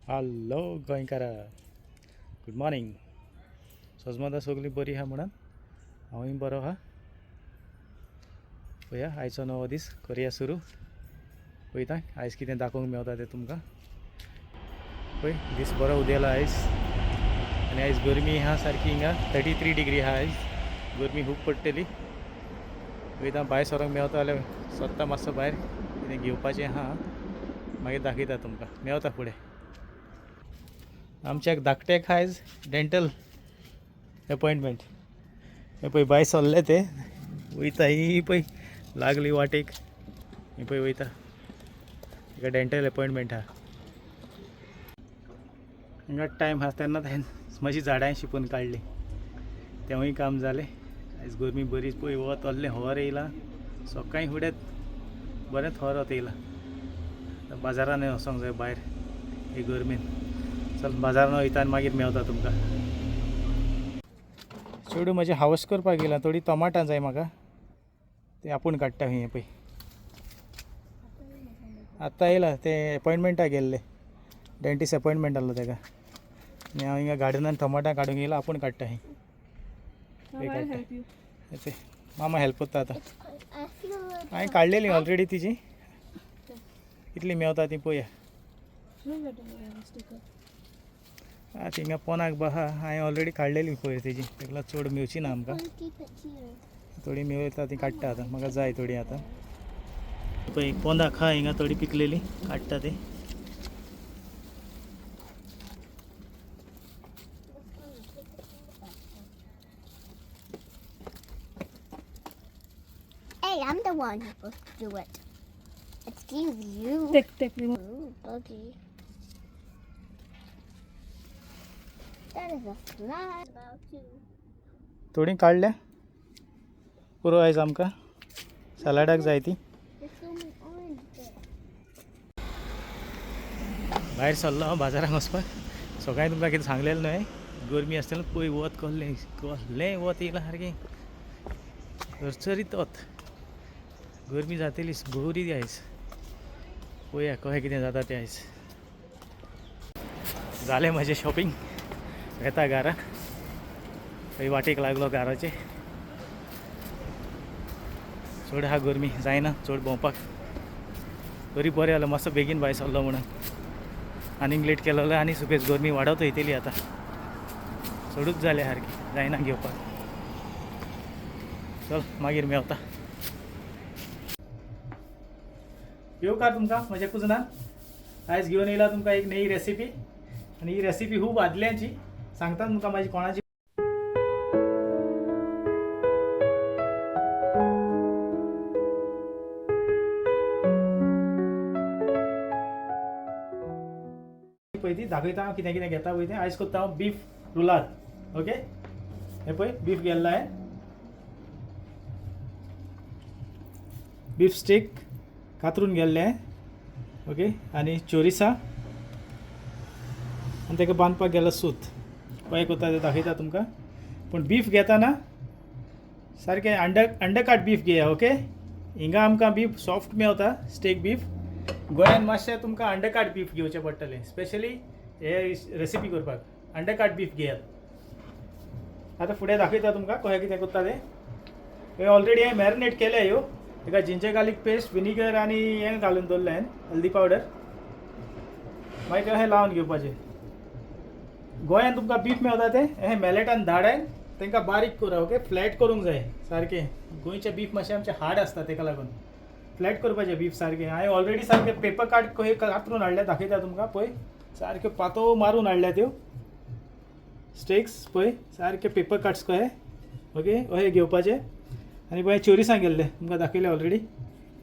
Hello गोंयकारा, good morning. सजमता सगळीं बरी आहा म्हणून हांवूय बरो आहा. पळया आयचो नवो दीस करया सुरू. पळयता आयज कितें दाखोवंक मेवता तें तुमकां. पळय दीस बरो उदेला आयज आनी आयज गरमी आहा सारकी. हिंगा 33 डिग्री आहा आयज. गरमी खूब पडटली. पळयता भायर सरोंक मेवता जाल्यार सोदता मातसो भायर कितें घेवपाचें आहा, मागीर दाखयता तुमकां. मेवता फुडें. आमच्या धाकट्याक आयज डेंटल अपॉयंटमेंट. हे पळय भायर सरले ते वयता. ही पळय लागली वाटेक. ही पळय वयता, ताका डेंटल अपॉयंटमेंट आहा. हांगा टायम आसा तेन्ना हांवें म्हजी झाडां शिंपून काडली, तेंवूय काम जालें. आयज गरमी बरी. पळय वत आहलें, होर येयलां सकाळीं फुडें बरें थोर वत येयलां. आतां बाजारानूय वचोंक जाय भायर हे गरमेन. चल बाजारान वयता आनी मागीर मेवता तुमकां. चेडूं म्हजें हावस करपाक गेलां. थोडीं टमाटां जाय म्हाका, ते आपूण काडटा. हें पळय आत्तां येयलां तें, एपॉयंटमेंटाक गेल्लें, डेंटिस्ट अपॉयंटमेंट आहलो तेका. आनी हांव हिंगा गार्डनान टमाटां काडूंक येयलां. आपूण काडटा ही. Mama, I'll help you. ते मामा हेल्प करता आतां. I feel like हांवें काडलेली ऑलरेडी तिजी. कितली मेवता ती पळोवया. No, but I have a sticker. आं थिंगा पोनाक बा हांवें ऑलरेडी काडलेली पळय तेजी. तेका लागून चड मेवची ना आमकां. I keep it here. थोडी मेवता ती काडटा आतां. म्हाका जाय थोडी आतां. पळय पोंदा खा हिंगा थोडी पिकलेली काडटा ती. Hey, I'm the one who's supposed to do it. Excuse you. Take, take, remove. Ooh, buggy. That is a fly. About to. थोडी काडल्या, पुरो आयज आमकां सॅलडाक जाय ती. There's so many orange there. भायर सरलो हांव बाजाराक वचपाक. सकाळीं तुमकां कितें सांगलेलें न्हय, गरमी आसतना. पळय वत कसलें कसलें वत येयलां, सारकें चरचरीत वत. गरमी जातली बरी आयज. पळोवया कशें कितें जाता तें आयज. जालें म्हजें शॉपिंग, येता घरा. थंय वाटेक लागलो घराचे. चड आहा गरमी, जायना चड भोंवपाक. तरी बरें जालें मातसो बेगीन भायर सरलो म्हणून. आनीक लेट केलो जाल्यार आनी सुबेज गरमी वाडत वयतली. आतां चडूच जाल्या सारकी, जायना घेवपाक. चल मागीर मेवता. येवकार तुमकां म्हज्या कुजनान. आयज घेवन येयला तुमकां एक नवी रेसिपी आनी ही रेसिपी खूब आदल्यांची सांगता तुमकां म्हाजी कोणाची. पळय ती दाखयता हांव कितें कितें घेता पळय तें. आयज करता हांव बीफ रुलाद. ओके, हें पळय बीफ गेल्लो हांवें, बीफ स्टेक कातरून गेल्लें. ओके, आनी चोरिसा आनी ताका बांदपाक गेलो सूत. कशें करता तें दाखयता तुमकां. पूण बीफ घेताना सारकें अंडरकाट बीफ घेया. ओके, हिंगा आमकां बीफ सॉफ्ट मेवता, स्टेक बीफ. गोंयान मातशें तुमकां अंडरकाट बीफ घेवचें पडटलें, स्पेशली हे रेसिपी करपाक. अंडरकाट बीफ घेयात. आतां फुडें दाखयता तुमकां कशें कितें करता तें. हे ऑलरेडी हांवें मॅरिनेट केल्या ह्यो. ताका जिंजर गार्लीक पेस्ट, विनिगर आनी हें घालून दवरलें हांवें, हल्दी पावडर. मागीर तें अशें लावन घेवपाचें. गोंयान तुमकां बीफ मेवता तें अशें मॅलेटान धाडायन तांकां बारीक करा. ओके, फ्लॅट करूंक जाय सारकें. गोंयचें बीफ मातशें आमचें हार्ड आसता, ताका लागून फ्लॅट करपाचें बीफ सारकें. हांवें ऑलरेडी सारकें पेपर कार्ड कशें कातरून हाडल्या, दाखयता तुमकां. पळय सारक्यो पातो मारून हाडल्या त्यो स्टेक्स. पळय सारके पेपर कट्स कहे. ओके, अशें घेवपाचें. आनी पळय चोरिसां गेल्ले तुमकां दाखयलें ऑलरेडी.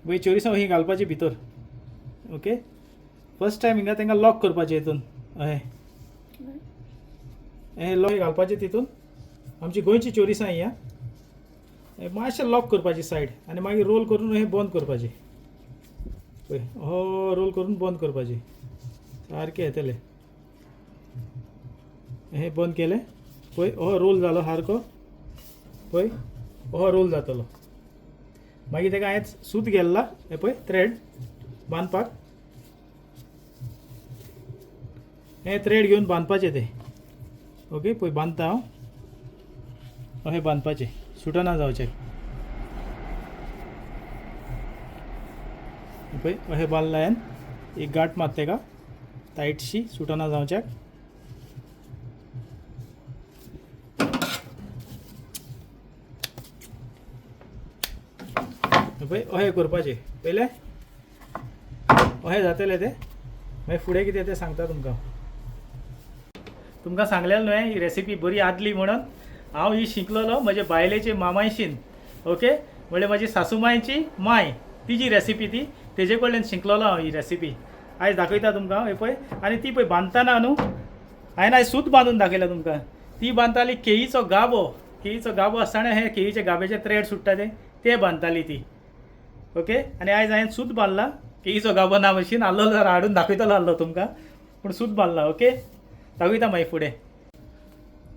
पळय चोरिसां अशीं घालपाची भितर. ओके, फर्स्ट टायम हिंगा तांकां लॉक करपाचें हितून. अशें हें लॉक घालपाचें तितून. आमची गोंयची चोरिसां ही. आं, मातशें लॉक करपाची सायड आनी मागीर रोल करून हें बंद करपाचें. पळय हो रोल करून बंद करपाची, सारकें येतलें. हें बंद केलें पळय, हो रोल जालो सारको. पळय हो रोल जातलो. मागीर ताका हांवें सूत गेल्ला हें पळय थ्रेड. बांदपाक. हें थ्रेड घेवन बांदपाचें तें. ओके, पळय बांदता हांव. अशें बांदपाचें, सुटना जावचें. पळय अशें बांदलां हांवें, एक गांठ मात तेका टायटशी, सुटना जावच्याक. पळय अशें करपाचें पयलें, अशें जातलें तें. मागीर फुडें कितें तें सांगता तुमकां. तुमकां सांगलेलें न्हय ही रेसिपी बरी आदली म्हणून. हांव ही शिकलेलो म्हजे बायलेचे मामायशीन. ओके, म्हणल्यार म्हजी सासूमायची माय, तिजी रेसिपी ती, तेजे कडल्यान शिकलेलो हांव ही रेसिपी. आयज दाखयता तुमकां. हें पळय, आनी ती पळय बांदतना न्हू हांवें आयज सूत बांदून दाखयला तुमकां. ती बांदताली केळीचो गाबो, केळीचो गाबो आसतना हे केळीच्या गाब्याचे थ्रेड सुट्टा ते बांदताली ती. ओके, आनी आयज हांवें सूत बांदला, केळीचो गाबो ना भशेन आहलो जाल्यार हाडून दाखयतलो आहलो तुमकां, पूण सूत बांदला. ओके, दाखयता मागीर फुडें.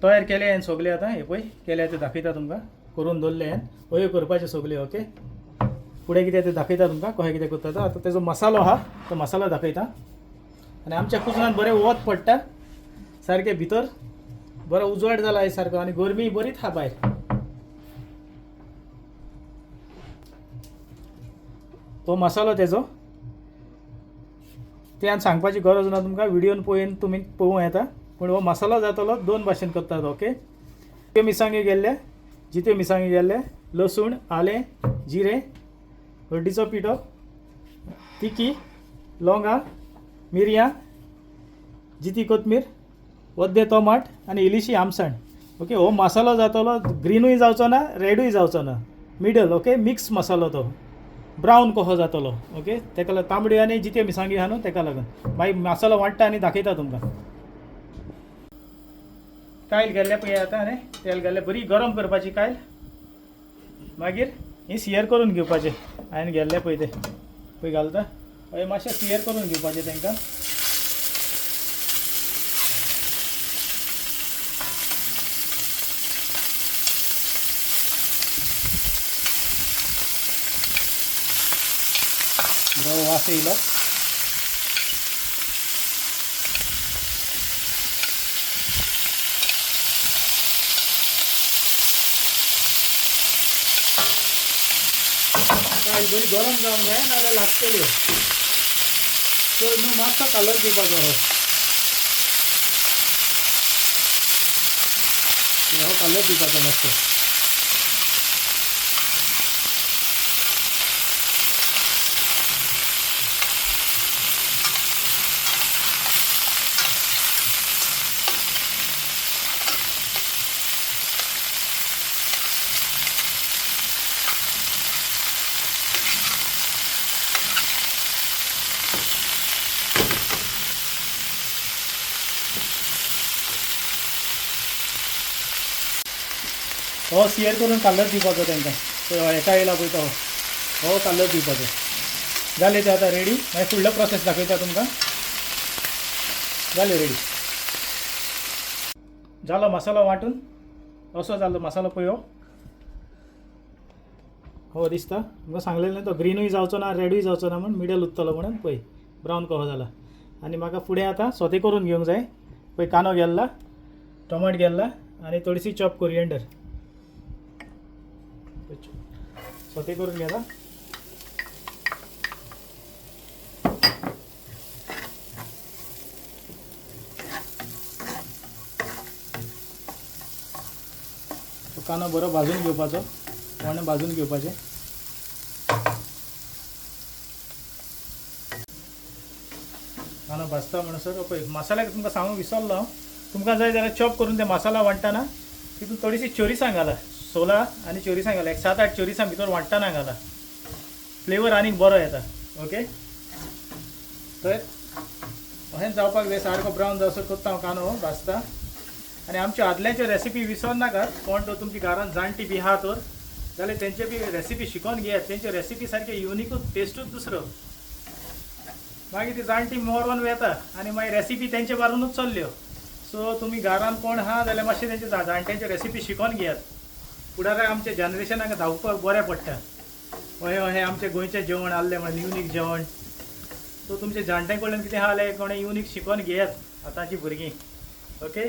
तयार केले हांवें सगळे आतां. हे पळय केले ते दाखयता तुमकां, करून दवरले हांवें. हयो करपाचे सगळे. ओके, फुडें कितें तें दाखयता तुमकां, कशें कितें करता तो. आतां तेजो मसालो आहा तो मसालो दाखयता. आनी आमच्या कुजनान बरें वत पडटा सारकें, भितर बरो उजवाड जाला आयज सारको, आनी गरमी बरीच आहा भायर. हो मसालो तेजो ते आनी सांगपाची गरज ना तुमकां, व्हिडियोन पळोवन तुमी पळोवं येता. पूण हो मसालो जातलो दोन भाशेन करतात. ओके, त्यो मिरसांग्यो गेल्ले, जित्यो मिरसांग्यो गेल्ले, लसूण, आलें, जिरें, हळदीचो पिठो, तिकी, लवंगां, मिरयां, जिती कोथमीर, वद्दे टोमाट आनी इल्लीशी आमसाण. ओके, हो मसालो जातलो ग्रिनूय जावचो ना, रेडूय जावचो ना, मिडल. ओके, मिक्स मसालो तो ब्रावन कसो जातलो. ओके, तेका लागून तांबड्यो आनी जित्यो मिरसांग्यो आहा न्हू, तेका लागून. मागीर मसालो वांट्टा आनी दाखयता तुमकां. कायल गेल्ले पळय आतां, आनी तेल घाल्लें, बरी गरम करपाची कायल. मागीर ही सियर करून घेवपाचें. हांवें गेल्ले पळय ते पळय घालता, हय मातशें सियर करून घेवपाचें तांकां. बरो वास येयलो. कायल बरी गरम जावंक जाय, नाजाल्यार लागतल्यो. चड न्हू, मातसो कलर दिवपाचो. हो हो कलर दिवपाचो मातसो. हो सियर करून कलर दिवपाचो तांकां. पळय हेका येयला पळय तो, हो कलर दिवपाचो. जालें तें आतां रेडी. मागीर फुडलो प्रोसेस दाखयता तुमकां. जालें रेडी, जालो मसालो वांटून. असो जालो मसालो पळय हो दिसता. तुमकां सांगलेलें तो ग्रिनूय जावचो ना, रेडूय जावचो ना, म्हूण मिडल उरतलो म्हणून. पळय ब्रावन कसो जाला. आनी म्हाका फुडें आतां सोते करून घेवंक जाय. पळय कांदो गेल्ला, टोमाट गेल्ला आनी थोडीशी चॉप कोरिएंडर. सोते करून घेता. तो कांदो बरो भाजून घेवपाचो, कोणे भाजून घेवपाचें. कांदो भाजता म्हणसर पळय मसाल्याक तुमकां सांगूंक विसरलो हांव. तुमकां जाय जाल्यार चॉप करून ते मसाला वांट्टना तितून थोडीशी चोरिसां घाला, सोला आनी चोरिसां घाला, एक 7-8 चोरिसां भितर वांट्टना घाला, फ्लेवर आनीक बरो येता. ओके, तर अशेंच जावपाक जाय, सारको ब्रावन जावसर कोत्ता हांव कांदो भाजता. आनी आमच्यो आदल्यांच्यो रेसिपी विसर नाकात. कोण तर तुमच्या घरान जाणटी बी आहा तर जाल्यार तेंचे बी रेसिपी शिकोवन घेयात. तेंच्यो रेसिपी सारके युनिकूच, टेस्टूच दुसरो. मागीर ती जाणटी मरोन वेता आनी मागीर रेसिपी तेंचे बारूनूच चल्ल्यो. सो तुमी घरान कोण आहा जाल्यार मातशें तेंचे जाणट्यांच्यो रेसिपी शिकोवन घेयात. फुडाराक आमच्या जनरेशनाक धांवपाक बरें पडटा. अहें अहें आमचें गोंयचें जेवण आहलें म्हणून युनीक जेवण. सो तुमचे जाणट्यां कडल्यान कितें आहा जाल्यार कोणें युनीक शिकोन घेयात आतांची भुरगीं. ओके,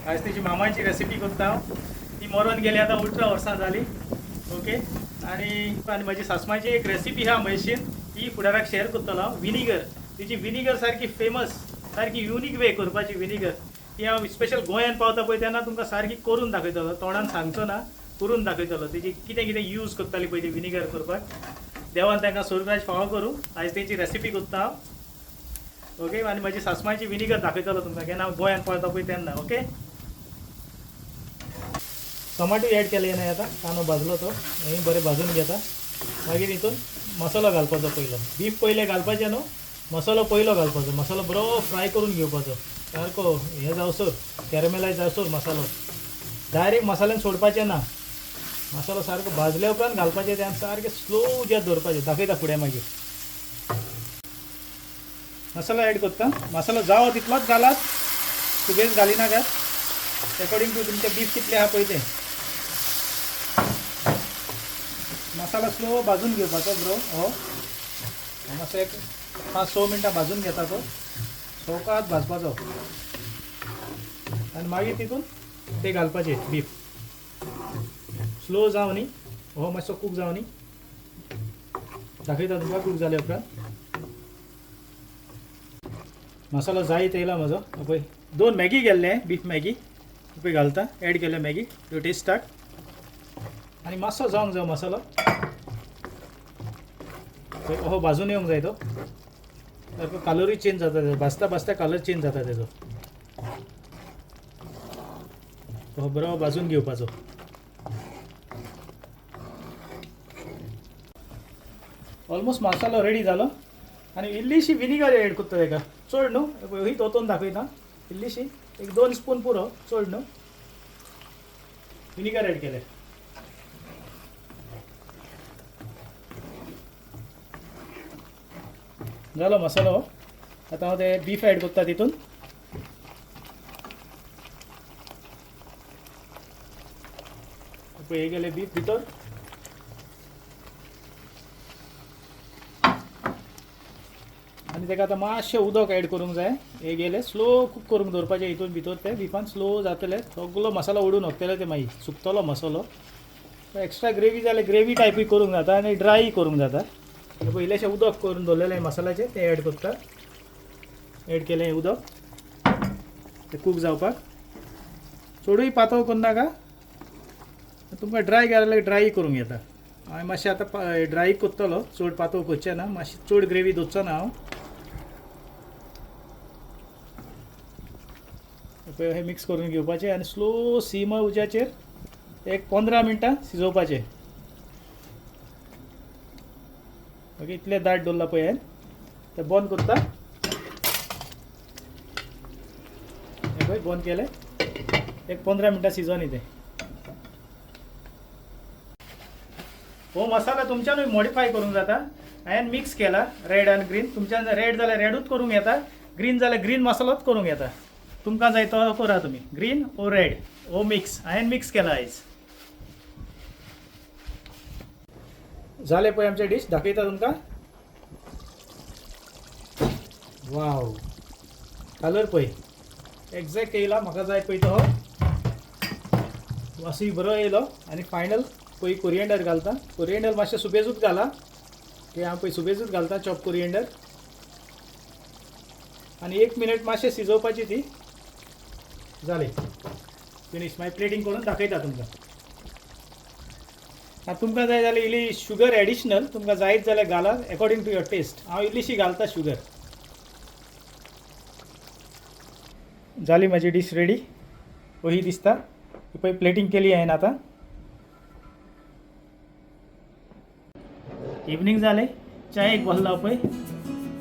आयज तेजी मामाची रेसिपी करता हांव. ती मरोन गेली आतां 18 वर्सां जालीं. ओके, आनी आनी म्हजी सासमाची एक रेसिपी आहा म्हयशीन, ती फुडाराक शेअर करतलो हांव. विनिगर, तिची विनिगर सारकी फेमस, सारकी युनीक वे करपाची विनिगर. ती हांव स्पेशल गोंयान पावता पळय तेन्ना तुमकां सारकी करून दाखयतलो. तोंडान सांगचो ना, करून दाखयतलो. तेजी कितें कितें यूज करताली पळय ती विनिगर करपाक. देवान तांकां स्वर्गराज फावो करूं. आयज तेंची रेसिपी करता हांव. ओके, आनी म्हजी सासमाची विनिगर दाखयतलो तुमकां केन्ना हांव गोंयान पावता पळय तेन्ना. ओके, टमाटो एड केले न्हय आतां, कांदो भाजलो तो हें बरें भाजून घेता. मागीर हितून मसालो घालपाचो पयलो. बीफ पयलें घालपाचें न्हू, मसालो पयलो घालपाचो. मसालो बरो फ्राय करून घेवपाचो, सारको हें जावसर कॅरमेलायज जावसर मसालो. डायरेक्ट मसाल्यान सोडपाचें ना, मसालो सारको भाजल्या उपरांत घालपाचें. ते सारकें स्लो उज्यार दवरपाचें. दाखयता फुडें मागीर. मसालो एड करता. मसालो जावो तितलोच घालात, सुबेज घालिनाकात. एकॉर्डिंग टू तुमचें बीफ कितलें आहा पळय तें. मसाला स्लो भाजून घेवपाचो बरो. हो मातसो एक 5-6 मिनटां भाजून घेता तो, सवकात भाजपाचो. आनी मागीर तितून ते घालपाचे बीफ. स्लो जावं न्ही, हो मातसो कूक जावं न्ही. दाखयता तुमकां कूक जाले उपरांत. मसालो जायत येयला म्हजो. पळय 2 मॅगी गेल्ले, बीफ मॅगी पळय घालता, एड केले मॅगी त्यो टेस्टाक. आनी मातसो जावंक जाय मसालो. पळय हो भाजून येवंक जाय तो, सारको कलरूय चेंज जाता तेजो. भाजता भाजता कलर चेंज जाता तेजो. हो बरो भाजून घेवपाचो. ऑलमोस्ट मसालो रेडी जालो. आनी इल्लीशी विनिगर एड करता तेका, चड न्हू. ही तोतोन दाखयता. इल्लीशी एक 2 स्पून पुरो, चड न्हू. विनिगर एड केलें. जालो मसालो. आतां हांव ते बीफ एड करता तितून. पळय हे गेले बीफ भितर. आनी ताका आतां मातशें उदक एड करूंक जाय. हे गेले स्लो कूक करूंक दवरपाचें हितून भितर. ते बिफान स्लो जातले, सगलो मसालो उडून वतले, ते मागीर सुकतलो मसालो. एक्स्ट्रा ग्रेवी जाल्यार ग्रेवी टायपूय करूंक जाता आनी ड्राय करूंक जाता. पळय इल्लेशें उदक करून दवरलेलें मसाल्याचें तें एड करता. एड केलें उदक तें कूक जावपाक. चडूय पातळ करनाका, तुमकां ड्राय जाल्यार ड्राय करूंक येता. हांवें मातशें आतां ड्राय करतलो, चड पातळ करचें ना, मातशें चड ग्रेवी दवरचो ना हांव. पळय हें मिक्स करून घेवपाचें आनी स्लो सीम उज्याचेर एक 15 मिनटां शिजोवपाचें. ओके, इतलें दाट दवरलां पळय हांवें. तें बंद करता. हें पळय बंद केलें. एक 15 मिनटां शिजोनी तें. हो मसाला तुमच्यानूय मॉडिफाय करूंक जाता. हांवें मिक्स केला रेड आनी ग्रीन. तुमच्यान रेड जाल्यार रेडूच करूंक येता, ग्रीन जाल्यार ग्रीन मसालोच करूंक येता. तुमकां जाय तो करा तुमी, ग्रीन ओ रेड ओ मिक्स. हांवें मिक्स केला आयज. जालें पळय आमचें डीश, दाखयता तुमकां. वाव, कलर पळय एग्जॅक्ट येयला म्हाका जाय पळय तो. वासूय बरो येयलो. आनी फायनल पळय कोरियंडर घालता. कोरियंडर मातशें सुबेजूच घाला, ते हांव पळय सुबेजूच घालता चॉप कोरियंडर. आनी 1 मिनट मातशें शिजोवपाची ती. जाली फिनीश. मागीर प्लेटींग करून दाखयता तुमकां. आतां तुमकां जाय जाल्यार इल्ली शुगर एडिशनल तुमकां जायत जाल्यार घाला, एकॉर्डिंग टू your test. हांव इल्लीशी घालता शुगर. जाली म्हजी डीश रेडी. वही दिसता पळय प्लेटींग केली हांवें. आतां इवनींग जालें, च्यायेक बसला पळय.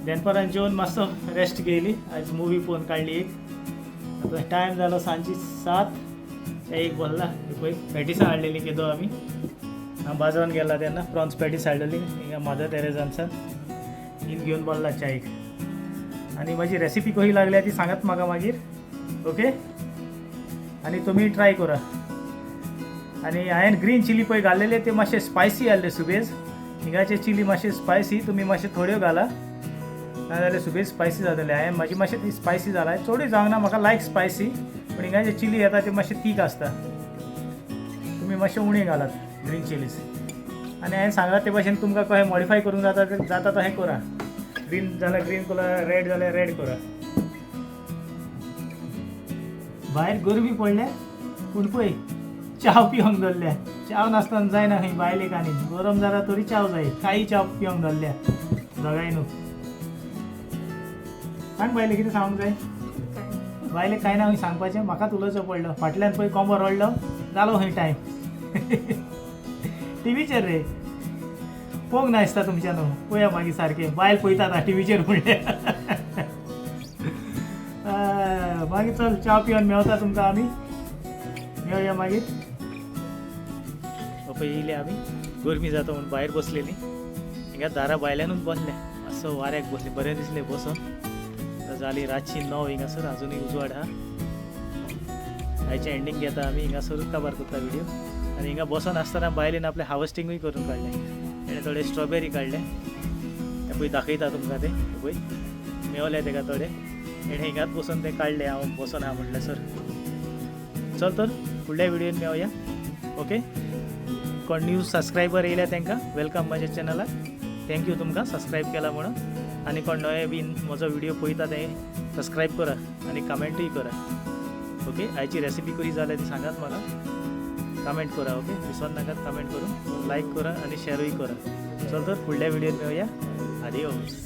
दनपारां जेवन मातसो रेस्ट घेयली. आयज मुवी पळोवन काडली एक. आतां टायम जालो सांजची 7. च्यायेक बसला पळय. पॅटीसां हाडलेली केदो आमी हांव बाजारान गेला तेन्ना प्रॉन्स पॅटीस हाडलेली हिंगा मदर तेरेजानसान हीच घेवन बसला च्यायेक. आनी म्हजी रेसिपी कशी लागल्या ती सांगात म्हाका मागीर. ओके, आनी तुमी ट्राय करा. आनी हांवें ग्रीन चिली पळय घाल्लेले ते मातशे स्पायसी आहले सुबेज. हिंगाचे चिली मातशे स्पायसी, तुमी मातशे थोड्यो घाला, नाजाल्यार सुबेज स्पायसी जातले. हांवें म्हाजी मातशें ती स्पायसी जाला, चडूय जावंक ना, म्हाका लायक स्पायसी, पूण हिंगाचे चिली येता ते मातशे तीख आसता. तुमी मातशे उणे घालात ग्रीन चिलीज. आनी हांवें सांगलां ते भाशेन तुमकां कशें मॉडिफाय करूंक जाता जाता तशें करा. ग्रीन जाल्यार ग्रीन करा, रेड जाल्यार रेड करा. भायर गरमी पडल्या, पूण पळय च्याव पिवंक धरल्या. च्याव नासतना जायना खंय बायलेक, आनी गरम जाला तरी च्याव जाय. काळी च्याव पिवंक धरल्या दोगांय न्हू. सांग बायले, कितें सांगूंक जाय? बायलेक कांय ना खंय सांगपाचें, म्हाकाच उलोवचो पडलो. फाटल्यान पळय कोंबो रडलो, जालो खंय टायम. टिवीचेर रे पळोवंक ना दिसता तुमच्यान. पळया मागीर सारकें, बायल पळयता आतां टिवीचेर म्हणल्यार. मागीर चल, च्या पिवन मेवता तुमकां आमी, मेवया मागीर. पळय येयले आमी, गरमी जाता म्हूण भायर बसलेली हिंगा दारा भायल्यानूच बसले, मातसो वाऱ्याक बसले, बरें दिसलें बसून. आतां जाली रातची 9 हिंगासर, आजुनूय उजवाड आहा. आयचें एंडींग घेता आमी हिंगासरूच, काबार करता व्हिडिओ. आनी हिंगा बसून आसतना बायलेन आपलें हार्वस्टिंगूय करून काडलें. तेणें थोडे स्ट्रॉबेरी काडले, ते पळय दाखयता तुमकां. ते पळय मेवले तेका थोडे, तेणें हिंगाच बसून ते काडले, हांव बसून आहा म्हणलें सर. चल तर फुडल्या व्हिडियोन मेवया. ओके, कोण न्यू सबस्क्रायबर येयल्या तांकां welcome म्हाज्या चॅनलाक. Thank you तुमकां सबस्क्रायब केला म्हणून. आनी कोण नवे बीन म्हजो व्हिडिओ पळयता ते सबस्क्रायब करा आनी कमेंटूय करा. ओके, आयची रेसिपी कशी जाल्या ती सांगात म्हाका, कमेंट करा. ओके, विसर नाकात कमेंट करून, लायक करा आनी शेरूय करा. चल तर फुडल्या व्हिडियोन मेळया. आदियोस.